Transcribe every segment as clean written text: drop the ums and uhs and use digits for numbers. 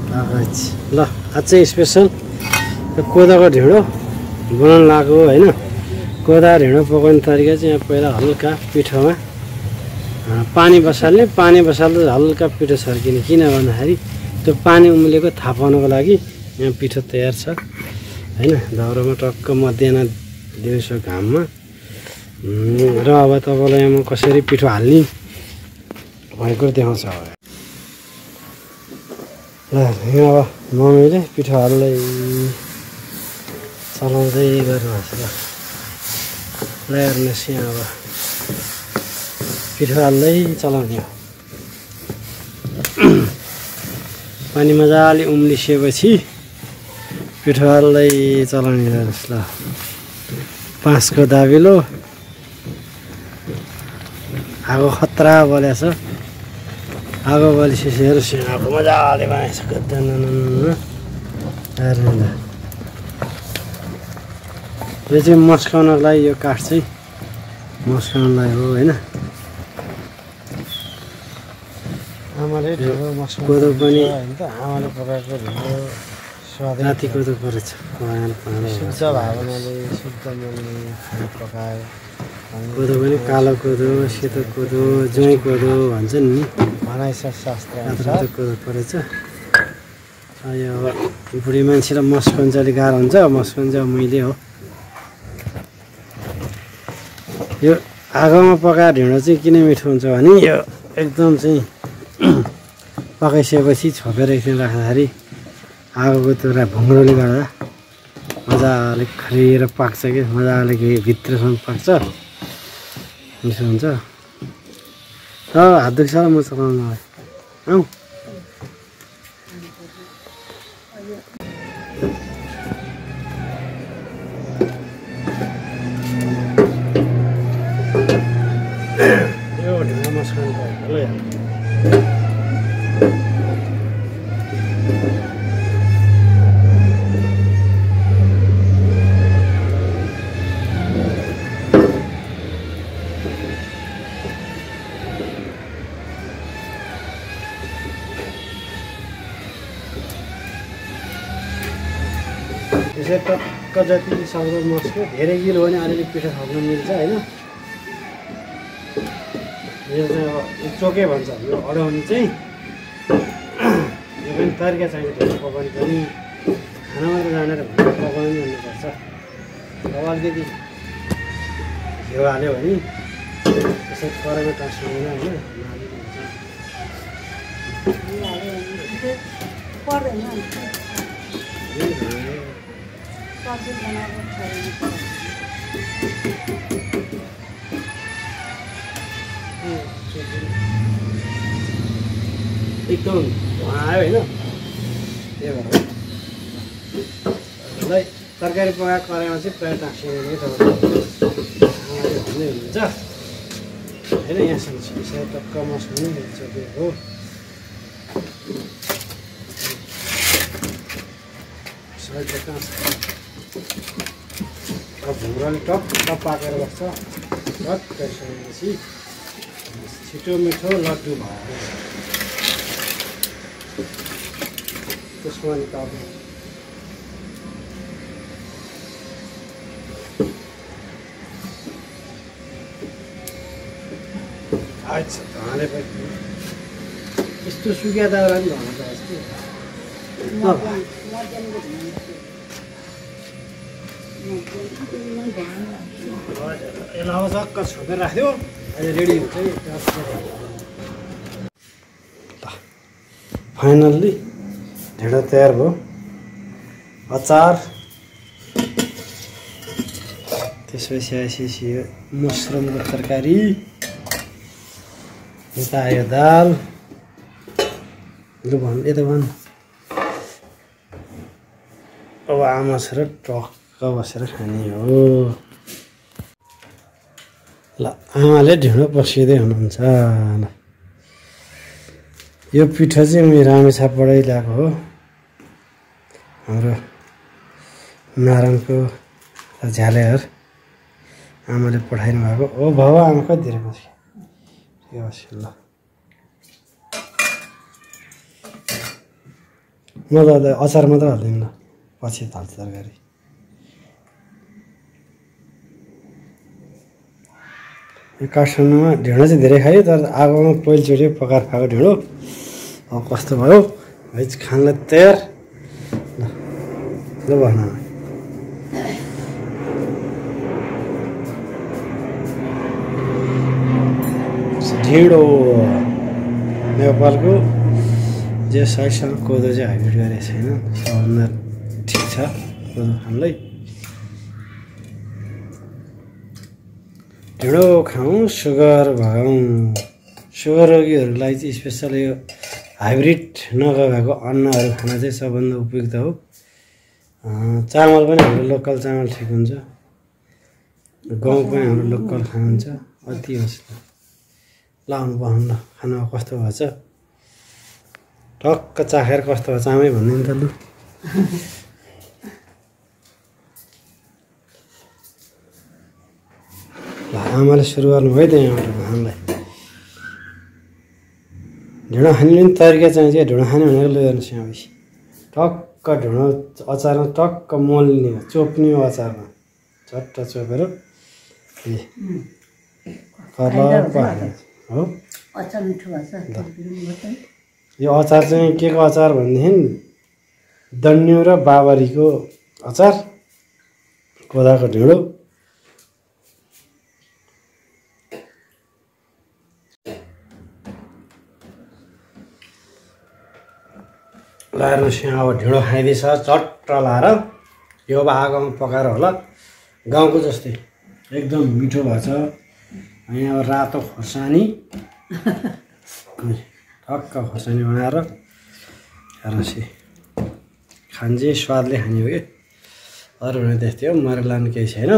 ल आज चाहिँ स्पेसल कोदाको ढिँडो बनाउन लाग्यो होइन। कोदा ढिँडो पकाउने तरिका चाहिँ यहाँ पहिला हल्का पिठोमा पानी बसाल्ने, पानी बसाल्दा हल्का पिठो छर्किने। किन भन्दाखेरि त्यो पानी उम्लेको थाहा पाउनको लागि यहाँ पिठो तयार छ होइन। दाउरामा टक्क मध्याह दिउँसो घाममा र अब तपाईँलाई म कसरी पिठो हाल्ने भएको देखाउँछ। ल यहाँ अब मम्मीले पिठो हाल्दै चलाउँदै गर्नुहोस्। ल हेर्नुहोस् यहाँ अब पिठो हाल्दै चलाउने हो। पानी मजाले उम्लिसकेपछि पिठो हाल्दै चलाउने हेर्नुहोस्। ल 5 को दाबिलो आगो खतरा बलेछ। आगो बलिसकेपछि हेर्नुहोस् यहाँ आगो मजाले बनाएछ। यो चाहिँ मस्काउनलाई, यो काठ चाहिँ मस्काउनलाई हो होइन। आमाले ढिँडो कोदो पनि आमाले पकाएको ढिँडो स्वाद राति कोदो परेछ। शुद्ध भावनाले शुद्ध मनले पकायो। कोदो पनि कालो कोदो, सेतो कोदो, जुई कोदो भन्छन् नि, भनाइछ शास्त्र कोदो परेछ। यो बुढी मान्छेलाई मस्काउनु चाहिँ अलिक गाह्रो हुन्छ। मस्काउनु चाहिँ मैले हो। यो आगोमा पकाएर ढिँडो चाहिँ किन मिठो हुन्छ भने यो एकदम चाहिँ पकाइसकेपछि छोपेर एकछिन राख्दाखेरि आगोको त्यो भुङ्ग्रोले गर्दा मजाले खरिएर पाक्छ कि मजाले भित्रसम्म पाक्छ, मिठो हुन्छ। हात दुख्छ म चलाउनु आऊ। यो ढिँडो मस्काउनु पर्यो ल। त्यसै टक्क जति सक्दो मस्क्यो। धेरै गिलो भने अलिअलि पिठो थप्नु मिल्छ होइन। यो चाहिँ अब चोके भन्छ यो अडाउने चाहिँ। यो पनि तरिका चाहिन्छ ढिँडो पकाउने पनि। खाना मात्र जानेर भनेर पकाउनु पनि हुनुपर्छ। अब अलिकति घिउ हाल्यो भने त्यसै कराईमा टाँस्दैन होइन। एकदम आयो होइन। त्यही भएर तरकारी पकाएको कराईमा चाहिँ प्रायः टाँसिने तपाईँले भन्ने हुनुहुन्छ होइन। यहाँसम्म यसरी टक्क मस्काउनु मिल्छ त्यो हो। भुङ्ग्राले टक्क पाकेर बस्छ। टक्क सकेपछि छिटो मिठो लड्डु भयो। त्यसमा निकाल्नु अच्छा धाने पनि यस्तो सुकिया दाउरा पनि भन्नु यसलाई अब चक्क छोपेर राख्यो। अहिले रेडी हुन्छ। फाइनल्ली ढिँडो तयार भयो। अचार त्यसपछि आएपछि यो मसरुमको तरकारी, यता आयो दाल। लु भन् यता भन्। अब आमा छोरा टक्क बसेर खाने हो। ल आमाले ढिँडो पस्किँदै हुनुहुन्छ। ल यो पिठो चाहिँ म रामेछापबाटै ल्याएको हो। हाम्रो नारायणको झ्यालेहर आमाले पठाइनु भएको हो। बाबा आमा कति धेरै मान्छे ठिक छ। ल म त अचार मात्र हाल्दिनँ ल, पछि हाल्छु तरकारी। यो काठमाडौँमा ढिँडो चाहिँ धेरै खायो, तर आगोमा पहिलोचोटि पकाएर खाएको ढिँडो अब कस्तो भयो है, खानलाई तयार ल भन। ढिँडो नेपालको जे साइडसँग कोदो चाहिँ हाइब्रिड गरेको छैन, सबभन्दा ठिक छ कोदो खानलाई। ढिँडो खाउँ, सुगर भगाउँ। सुगर रोगीहरूलाई चाहिँ स्पेसल यो हाइब्रिड नगएको अन्नहरू खाना चाहिँ सबभन्दा उपयुक्त हो। चामल पनि हाम्रो लोकल चामल ठिक हुन्छ, गहुँ पनि हाम्रो लोकल खानुहुन्छ, अति होस् लाउनु पाउनु ल। खाना कस्तो भएछ टक्क चाखेर कस्तो भएछ आमै भन्ने नि त लु। ल आमाले सुरु गर्नुभयो त यहाँबाट खानलाई। ढिँडो खाने पनि तरिका चाहिन्छ, ढिँडो खाने भनेको लु हेर्नुहोस् यहाँ बेसी टक्क ढिँडो अचारमा टक्क मोल्ने हो, चोप्ने हो अचारमा, झट्ट चोपेर हो। अचार मिठो भएछ। यो अचार चाहिँ के को अचार भनेदेखि दन्यु र बाबरीको अचार, कोदाको ढिँडो। ल हेर्नुहोस् यहाँ अब ढिँडो खाइदिएछ चट्ट लाएर, यो अब आगोमा पकाएर होला गाउँको जस्तै एकदम मिठो भएछ। यहाँ अब रातो खोर्सानी ठक्क खोर्सानी बनाएर हेर्नुहोस् खान चाहिँ स्वादले खाने हो कि अरू भने त्यस्तै हो, मरेर लानु केही छैन।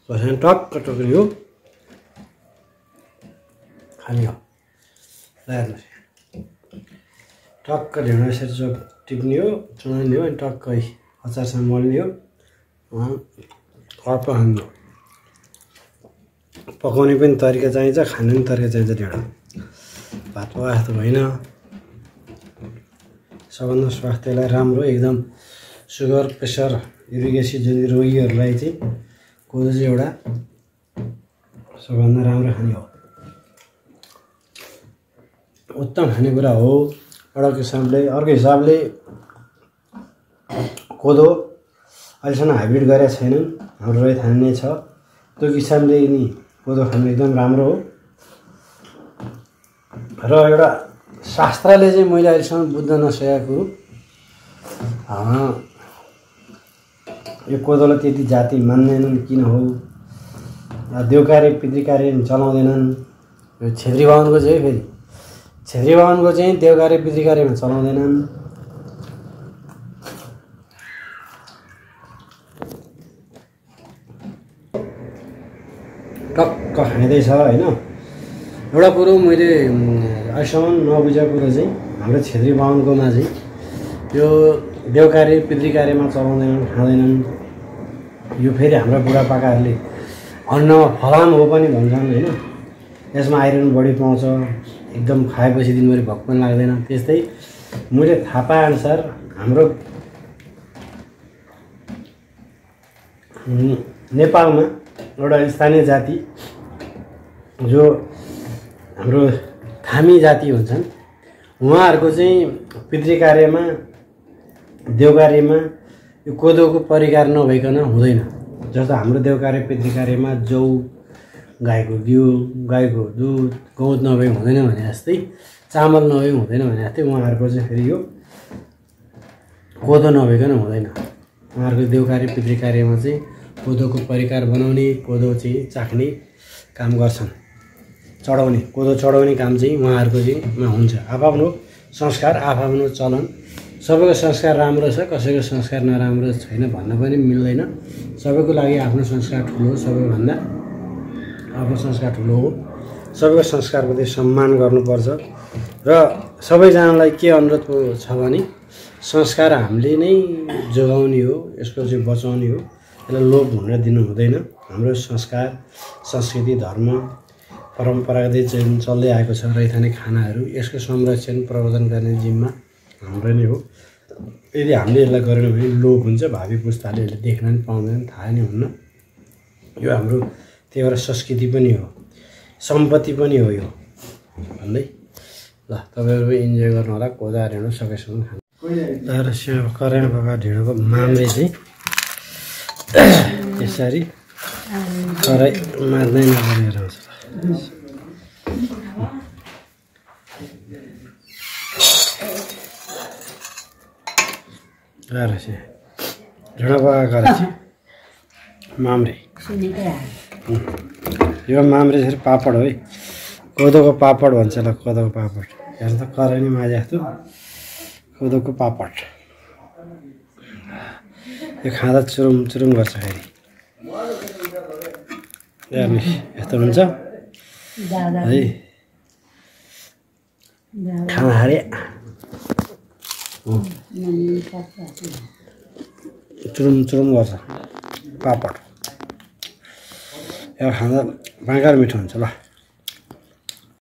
खोर्सानी टक्क टोक्ने हो खाने हो। ल हेर्नुहोस् टक्क ढिँडो यसरी चोक टिप्ने हो, चुनाउने हो, अनि टक्कै अचारसँग मोल्ने हो, अर्को खानु। पकाउने पनि तरिका चाहिन्छ, खाने पनि तरिका चाहिन्छ। ढिँडो भात पकाए जस्तो होइन, सबभन्दा स्वास्थ्यलाई राम्रो एकदम। सुगर प्रेसर युरिक एसिड जति रोगीहरूलाई चाहिँ कोदो चाहिँ एउटा सबभन्दा राम्रो खाने हो, उत्तम खानेकुरा हो एउटा किसिमले। अर्को हिसाबले कोदो अहिलेसम्म हाइब्रिड गरेका छैनन्, हाम्रो रही थान्ने छ, त्यो किसिमले नि कोदो खानु एकदम राम्रो हो। र एउटा शास्त्रले चाहिँ मैले अहिलेसम्म बुझ्न नसकेको कुरो, यो कोदोलाई त्यति जाति मान्दैनन् किन हो, देउकार्य पितृकार्य चलाउँदैनन्। यो छेत्री बाहुनको चाहिँ फेरि छेत्री बाहुनको चाहिँ देउकार्य पितृकार्यमा चलाउँदैनन्। टक्क खाइँदैछ होइन। एउटा कुरो मैले अहिलेसम्म नबुझेको कुरो चाहिँ हाम्रो छेत्री बाहुनकोमा चाहिँ यो देउकार्य पितृकार्यमा चलाउँदैनन्, खाँदैनन्। यो फेरि हाम्रा बुढापाकाहरूले अन्नमा फलाम हो पनि भन्छन् होइन, यसमा आइरन बढी पाउँछ, एकदम खाएपछि दिनभरि भोक पनि लाग्दैन। त्यस्तै मैले थाहा पाएअनुसार हाम्रो नेपालमा एउटा स्थानीय जाति जो हाम्रो थामी जाति हुन्छन्, उहाँहरूको चाहिँ पितृकार्यमा देउकार्यमा यो कोदोको परिकार नभइकन हुँदैन। जस्तो हाम्रो देउकार्य पितृकार्यमा जौ, गाईको घिउ, गाईको दुध, गहुँत नभए हुँदैन भने जस्तै, चामल नभए हुँदैन भने जस्तै उहाँहरूको चाहिँ फेरि यो कोदो नभइकन हुँदैन। उहाँहरूको देउकार्य पितृकार्यमा चाहिँ कोदोको परिकार बनाउने, कोदो चाहिँ चाख्ने काम गर्छन्, चढाउने, कोदो चढाउने काम चाहिँ उहाँहरूको चाहिँ हुन्छ। आफ्नो संस्कार, आफ्नो चलन, सबैको संस्कार राम्रो छ, कसैको संस्कार नराम्रो छैन भन्न पनि मिल्दैन। सबैको लागि आफ्नो संस्कार ठुलो हो, सबैभन्दा आफ्नो संस्कार ठुलो हो। सबैको संस्कारप्रति सम्मान गर्नुपर्छ। र सबैजनालाई के अनुरोध छ भने संस्कार हामीले नै जोगाउने हो, यसको चाहिँ बचाउने हो, यसलाई लोप हुन दिनु हुँदैन। हाम्रो संस्कार, संस्कृति, धर्म परम्परागत चाहिँ चल्दै आएको छ रैथाने खानाहरू। यसको संरक्षण प्रवर्धन गर्ने जिम्मा हाम्रो नै हो। यदि हामीले यसलाई गरेनौँ भने लोप हुन्छ, भावी पुस्ताले यसले देख्न पनि पाउँदैन, थाहा नै हुन्न। यो हाम्रो त्यही भएर संस्कृति पनि हो, सम्पत्ति पनि हो यो भन्दै। ल तपाईँहरू इन्जोय गर्नु होला। कोदा ढेँडो सकेसम्म खानु। तर कराईमा पकाएको ढेँडोको माम्रे चाहिँ यसरी कराई मार्दै नगरेर आउँछ। ढेँडो पकाएको रहेछ माम्रे। यो माम्रे चाहिँ पापड हो है, कोदोको पापड भन्छ ल, कोदोको पापड। हेर्नु त कराई नै माझे जस्तो कोदोको पापड। यो खाँदा चुरुम चुरुम गर्छ फेरि। हेर्नुहोस् यस्तो हुन्छ है खाँदाखेरि चुरुम चुरुम गर्छ पापड। यो खाँदा बाँकार मिठो हुन्छ ल।